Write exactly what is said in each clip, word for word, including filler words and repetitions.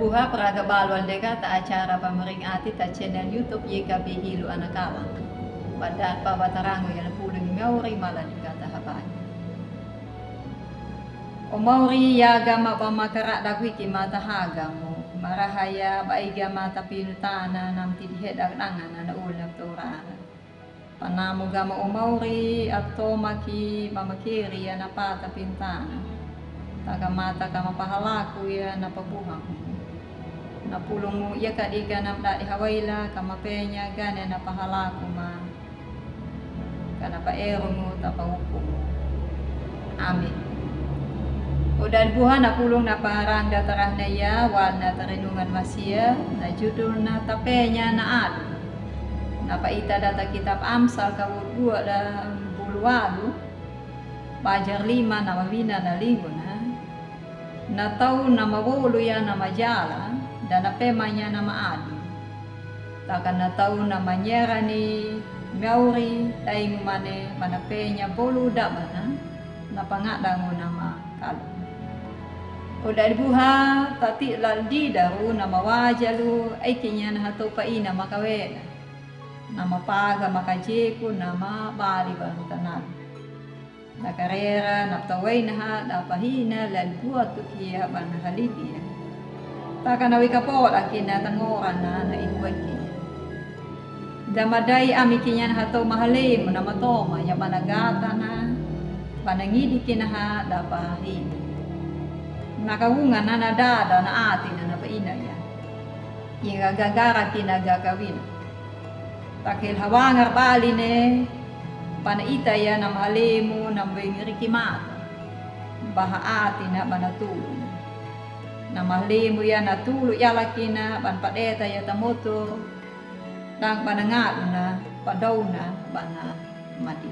Buha praga bal wal degata acara Pamiring Ati ta channel YouTube Y K B Hilo Anakalan. Ba darpa ba tarangu ya na pulung i mauri mala degata habayo. O mauri, yaga ma ba ma karaɗa wiki ma tahaga mo, marahaya ba iga ma tapinu tana nam tidi heɗa dangana na ul na torara. Panamu gama o mauri, ato maki ba makeri ya na pata pintana. Taka mata kama pahalaku ya na pabuhang. Na pulung mu ya kadika nam dadi hawaila kama penya gane na pahalaku ma. Kana pa erungu tapa uku. Amin. O dadi buha na pulung na parang da tarahna ya wal na tarenungan masiya na judul na tapenya na alu. Na pa ita data kitab Amsal kawul dua da bulu walu, pajar lima na mawina na linguna. Na tau na mawolu ya na majala da na pemanya na maadi. Taka na tau na manyera ni mauri daingu mane mana penya bolu dabana na pangadangu na makalu. O dadi buha tati lal didaru na mawajalu aikinya na hatopa ina makaweda. Na mapaga makajeku na mabali bantanalu. Na karera na ptawai na ha da pahina lal buatu kia bana halidi ya. Taka na wika poda kina tangora na na ihuaki. Da madai ami kinya na hato mahalemu na matoma ya bana gata na bana ngidi kina ha da pahina. Na kawunga na na dada na ati na na paina ya. Inga gagara kina gakawina. Takhel hawangar baline, pana ita ya na mahalemu na mboy ngiriki mata. Baha ati na bana tulu. Na mahalemu ya na tulu yala kina bana padeta ya tamoto. Dang bana ngadu na padauna bana mati.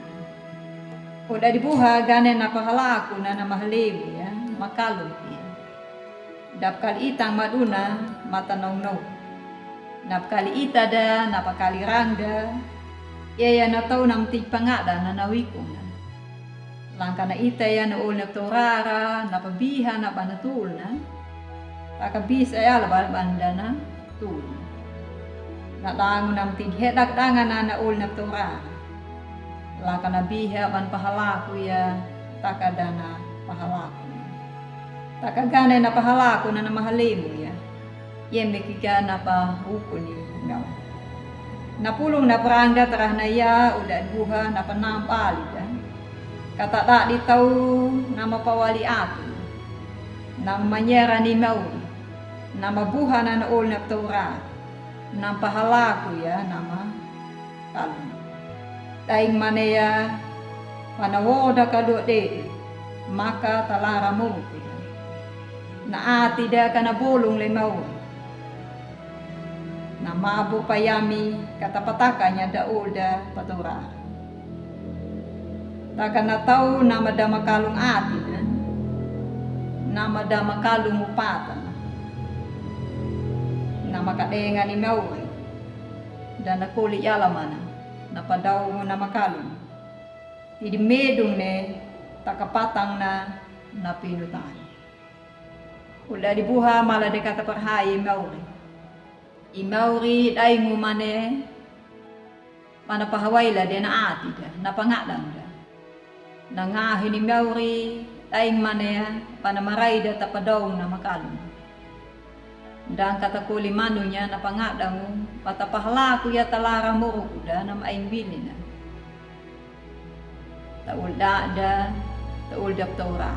O dadi buha gane na pahalaku na na mahalemu ya makalu ya. Dap kali itang maduna mata naunau. Nap kali ita da napa kali rang da. Iya ya na tau na mti pangada na na wikung na. Langka na ita ya na ol na ptorara napa biha na bana tul na. Taka bisa ya la bal banda na tul. Na dangu na mti hedak danga na na ol na ptorara. Langka na biha ban pahalaku ya taka dana pahalaku. Taka gane na pahalaku na na mahalemu ya. Yembe kika na pa hukuni ngau. Na pulung na prangga tarahna ya uda buha na panam bali da. Kata dadi tau na mapawali atu. Na manyera ni mauri. Na mabuha na na ol na ptaura. Na pahalaku ya na ma kalu. Daing mane ya pana woda kalu de maka talara muku. Na ati da kana bolung le mau. Na mabu payami kata patakanya da oda patora. Taka na tau na mada makalung ati na. Na mada makalung upata na. Na makadenga ni mauri. Da na koli yalamana. Na padau na makalung. Tidi medung ne taka patang na na pinutani. Uda dibuha mala de kata parhai mauri. I mauri daingu mane. Pana pahawaila de na ati da na pangadang da. Na ngahi ni mauri daing mane pana marai da tapadaung na makalung. Dang kata koli manunya na pangadangu pata pahalaku ya talara muruku da na maing bini na. Taul dada taul daptaura.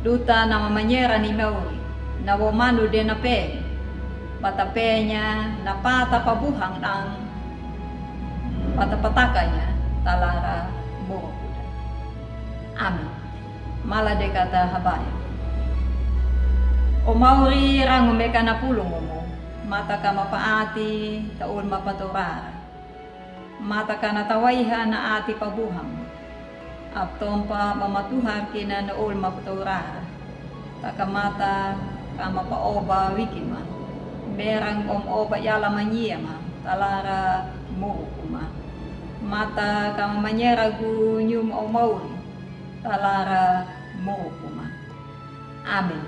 Duta na mamanyera ni mauri na wo manu de na pe. Pata penya na pata pabuhang dang. Pata patakanya talara muruku da. Amin. Mala de kata habaya. O mauri rangu meka na pulungumu. Mata ka mapaati taul mapataurara. Mata ka na tawaiha na ati pabuhang. Aptompa mamatuhar kina na ol mapataurara. Taka mata ka mapaoba wikima. Merang om oba yala manyia ma talara murukuma. Mata ka mamanyera gu nyum o mauri talara murukuma. Amin.